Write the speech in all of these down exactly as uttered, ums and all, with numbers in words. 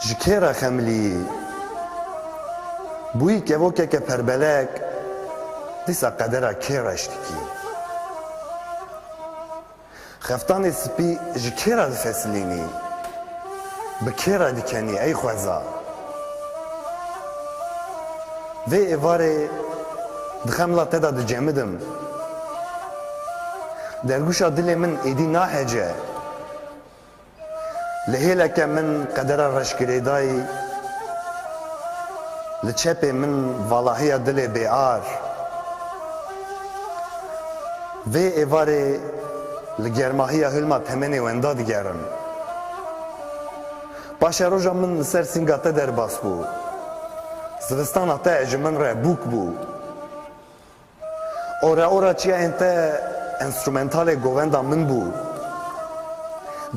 Ji kê re xemilî? Bûyî kevokeke perbelek, dîsa qedera kê reş dikî? Xeftanê spî ji kê re difesilînî? Bi kê re dikenî ey xweza? Vê êvarê di xemla te de dicemidim. Dergûşa dilê min êdî nahece. Li hêleke min qedera reş girêdayî, li çepê min valahiya dilê bêar. Vê êvarê li germahiya hilma temenê wenda digerim. Paşeroja min li ser sînga te derbas bû. Zivistana te ji min re bûk bû. Ora ora çiyayên te enstrumentalê govenda min bû.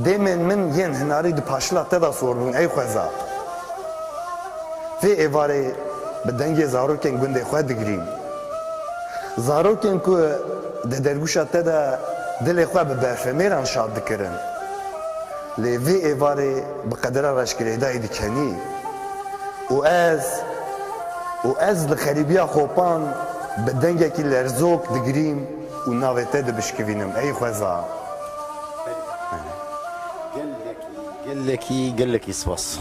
Dêmên min yên hinarî di paşila te de sor bûn ey xweza. Vê êvarê bi dengê zarokên gundê xwe digirîm. Zarokên ku di dergûşa te de dilê xwe bi berfemêran şad dikirin. Lê vê êvarê bi qedera reşgirêdayî dikenî. Û ez, û ez li xerîbiya xopan bi dengekî lerzok digirîm û navê te dibişkivînim, ey xweza. Gelekî, gelekî, gelekî spas.